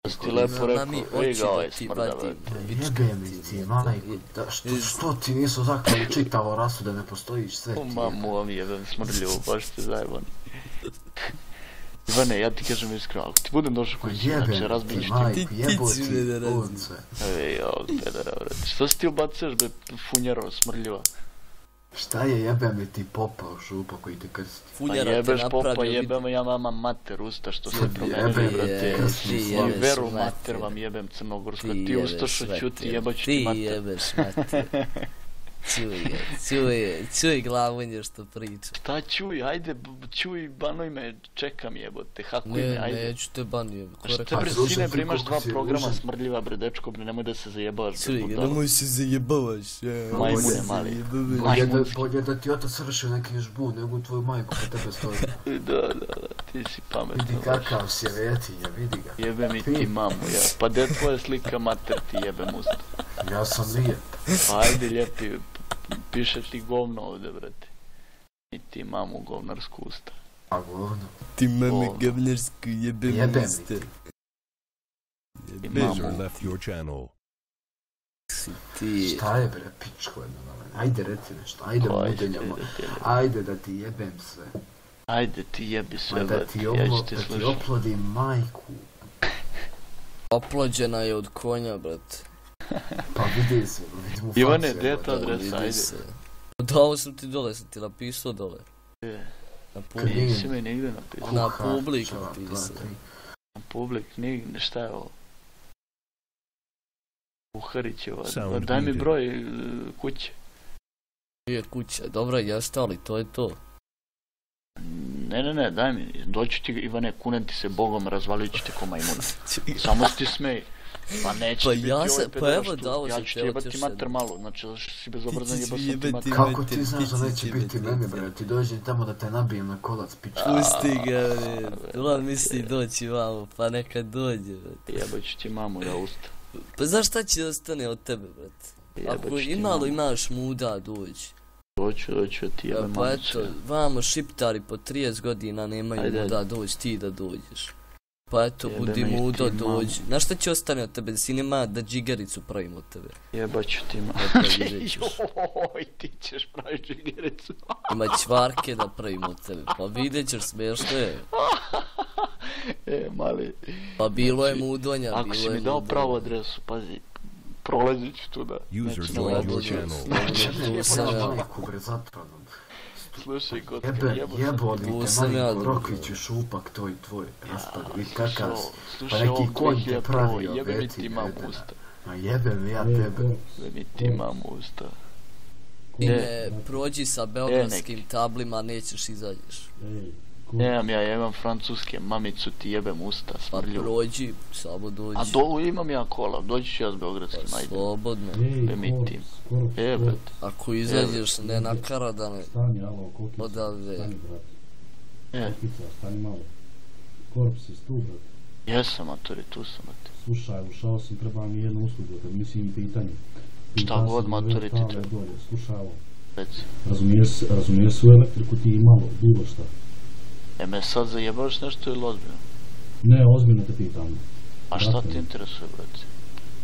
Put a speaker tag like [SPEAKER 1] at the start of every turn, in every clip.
[SPEAKER 1] Ti lepo rekao, ga ovaj smrdava.
[SPEAKER 2] Jebem li ti, majku, što ti nisu zaklali čitavo rasu da ne postojiš sve ti?
[SPEAKER 1] Mamu vam jebem smrdljivo, baš ste zajebani. Ivane, ja ti kažem iskreno, ako ti budem došao koji si, znači razbiš ti.
[SPEAKER 2] Majku, jebo ti ovce.
[SPEAKER 1] Ej, ovog pedara, vrati. Što si ti ubacaš, be, funjero, smrdljiva?
[SPEAKER 2] Šta je jebem li ti popa u šupa koji te krsti?
[SPEAKER 1] Pa jebeš popa, jebem ja vama mater usta što se promenili, brate. I veru mater vam jebem crnogorsko, ti ustašo ćuti, jebaću ti mater.
[SPEAKER 3] Ti jebeš mater. Čuj glavonje što priča.
[SPEAKER 1] Šta čuj, ajde, čuj, banuj me, čekam jebote, hakuj me, ajde.
[SPEAKER 3] Neću te banuj.
[SPEAKER 1] Šta bre, sine bre, imaš 2 programa smrdljiva bre, dečko bre, nemoj da se zajebavaš.
[SPEAKER 3] Čuj, nemoj se zajebavaš.
[SPEAKER 1] Majmune mali.
[SPEAKER 2] Bolje da ti otac svršio neki žbu, nego tvoju majku po tebe stoji.
[SPEAKER 1] Da, ti si pametno.
[SPEAKER 2] Vidi kakav si vetinja, vidi ga.
[SPEAKER 1] Jebe mi ti mamu, ja. Pa gdje tvoja slika mater ti jebem usta?
[SPEAKER 2] Ja sam lijep.
[SPEAKER 1] Ajde lijepi, piše ti govno ovdje, brate. I ti mamu govnarsku usta.
[SPEAKER 2] A govno?
[SPEAKER 3] Ti mame govnarsku jebem usta.
[SPEAKER 1] I mamu.
[SPEAKER 2] Šta je bre, pičko jedno na mene? Ajde reci nešto, ajde mudenjamo. Ajde da ti jebem sve.
[SPEAKER 1] Ajde ti jebi sve,
[SPEAKER 2] da
[SPEAKER 1] brate, ja ću te slušati.
[SPEAKER 2] Da ti oplodim majku.
[SPEAKER 3] Oplođena je od konja, brate.
[SPEAKER 2] Pa vidi se, vidi mu
[SPEAKER 1] Ivane, gdje je ta adresa, ajde.
[SPEAKER 3] Dao sam ti dole, sam ti napisao dole. Na publik.
[SPEAKER 1] Nisi mi nigdje napisao.
[SPEAKER 3] Na publik napisao.
[SPEAKER 1] Na publik, nigdje, šta je ovo? Uharićeva, daj mi broj kuće.
[SPEAKER 3] Je kuća, dobra, jeste, ali to je to.
[SPEAKER 1] Ne, daj mi, doću ti Ivane, kunem ti se Bogom, razvalit ću ti ko majmuna. Samo ti smej. Pa neće ti biti ovaj pedalaštvo, ja ću ti jebati mater malo, znači zašto si bezobrazan jebao sam ti mater.
[SPEAKER 2] Kako ti znaš da neće biti mene, bre, ti dođi tamo da te nabijem na kolac, pička.
[SPEAKER 3] Pusti ga, bre, Dulan misli doći vamo, pa neka dođe, bre.
[SPEAKER 1] Jebat ću ti mamu, ja usta.
[SPEAKER 3] Pa znaš šta će ostane od tebe, brate? Ako imalo imaš muda dođi.
[SPEAKER 1] Doću, ti jebe mamu.
[SPEAKER 3] Pa eto, vamo šiptari po 30 godina nemaju muda doći, ti da dođeš. Pa eto, budi mudo, dođi. Znaš šta će ostane od tebe, da si nema da džigericu pravim od tebe?
[SPEAKER 1] Jebat ću ti mamu. Joj, ti ćeš praviti džigericu.
[SPEAKER 3] Ima čvarke da pravim od tebe, pa vidjet ćeš, smiješno je.
[SPEAKER 1] Mali.
[SPEAKER 3] Pa bilo je mudonja, bilo je
[SPEAKER 1] ako si mi dao pravu adresu, pazi, prolazit ću tu da... Slušaj, kod
[SPEAKER 2] jebo li te majko, Rokvić i šupak tvoj, raspad, vidi kakav si, pa neki konj te pravio, veti, ma jebem ja tebe.
[SPEAKER 1] Jebe mi ti mamu usta.
[SPEAKER 3] Ne, prođi sa beogradskim tablima, nećeš izađeš.
[SPEAKER 1] Nemam ja imam francuske, mamicu ti jebem usta, smrlju.
[SPEAKER 3] Pa prođi, samo dođi.
[SPEAKER 1] A imam ja kola, doći ću ja s beogradskim, ajde.
[SPEAKER 3] Slobodno.
[SPEAKER 1] Emitim. Jebet.
[SPEAKER 3] Ako izađeš, ne nakara da me odavde.
[SPEAKER 4] Stani malo. Korpus je tu, brate.
[SPEAKER 1] Jesam, matori, tu sam, brate.
[SPEAKER 4] Slušaj, ušao sam, treba mi jednu uslugu, kad mislim pitanje.
[SPEAKER 1] Šta god, matori, ti treba.
[SPEAKER 4] Slušaj ovo.
[SPEAKER 1] Reci.
[SPEAKER 4] Razumiješ su elektriku ti malo, bilo šta.
[SPEAKER 1] Me sad zajebavaš nešto ili ozbiljno?
[SPEAKER 4] Ne, ozbiljno te pitam.
[SPEAKER 1] A šta ti interesuje, brate?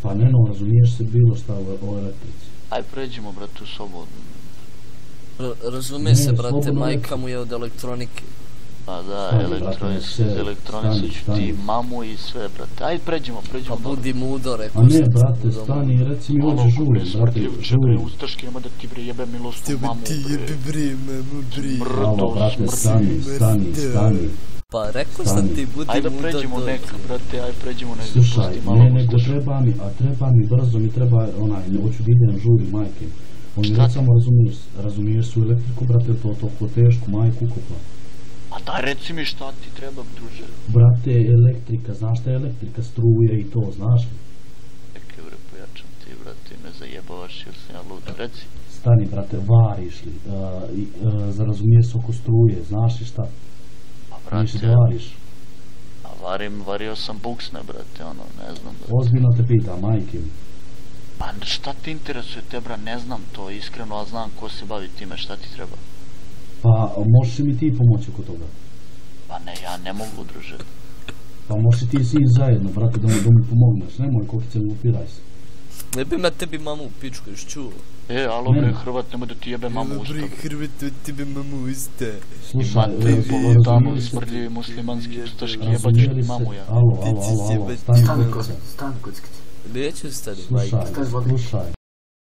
[SPEAKER 4] Pa ne, razumiješ se bilo šta o elektrici.
[SPEAKER 1] Aj, pređimo, brate, u sobu.
[SPEAKER 3] Razumije se, brate, majka mu je od elektronike.
[SPEAKER 1] Pa da, elektronicu ću ti mamu i sve, brate. Ajde, pređimo.
[SPEAKER 3] Pa budi mudo, rekao
[SPEAKER 4] sam. A ne, brate, stani, reci mi ovdje žuri, brate, žuri.
[SPEAKER 1] Ustaški, nema da ti bre jebe milosku mamu, bre.
[SPEAKER 3] Ti jebe bre, mamu, bre.
[SPEAKER 4] Bravo, brate, stani.
[SPEAKER 3] Pa rekao sam ti, budi mudo,
[SPEAKER 1] ajde pređimo nek, brate, ajde pređimo nek.
[SPEAKER 4] Slušaj, ne, nego treba mi, brzo mi treba, hoću da idem žuri, majke. On mi samo razumiješ su elektriku, brate, to toliko teško, majku kupa.
[SPEAKER 1] A daj reci mi šta ti treba, druže.
[SPEAKER 4] Brate, elektrika, znaš šta je elektrika, struje i to, znaš li?
[SPEAKER 1] Čekaj, bre, pojačam ti, brate, me zajebavaš jer sam ja lud, reci.
[SPEAKER 4] Stani, brate, variš li, razumiješ se oko struje, znaš li šta?
[SPEAKER 1] Pa, brate,
[SPEAKER 4] variš?
[SPEAKER 1] A vario sam buksne, brate, ne znam, brate.
[SPEAKER 4] Ozbiljno te pitam, majke mi.
[SPEAKER 1] Pa šta ti interesuje te, bra, ne znam to, iskreno, a znam ko se bavi time, šta ti treba?
[SPEAKER 4] Pa, možeš mi ti pomoći oko toga?
[SPEAKER 1] Pa ne, ja ne mogu, druže.
[SPEAKER 4] Pa možeš ti svi zajedno, brate, da mi pomogneš, nemoj kokice, glupiraj se.
[SPEAKER 3] Ne bi me tebi mamu u pičku još čuo.
[SPEAKER 1] Alo bre, Hrvat, nemoj da ti jebe mamu usta.
[SPEAKER 3] Alo bre, Hrvat, da ti jebe mamu usta.
[SPEAKER 1] Imate tamo smrljivi muslimanski ustaški, jebat ću ti mamu ja.
[SPEAKER 4] Alo, stani kockice.
[SPEAKER 2] Stani kockice.
[SPEAKER 3] Neću stani,
[SPEAKER 4] majke. Slušaj.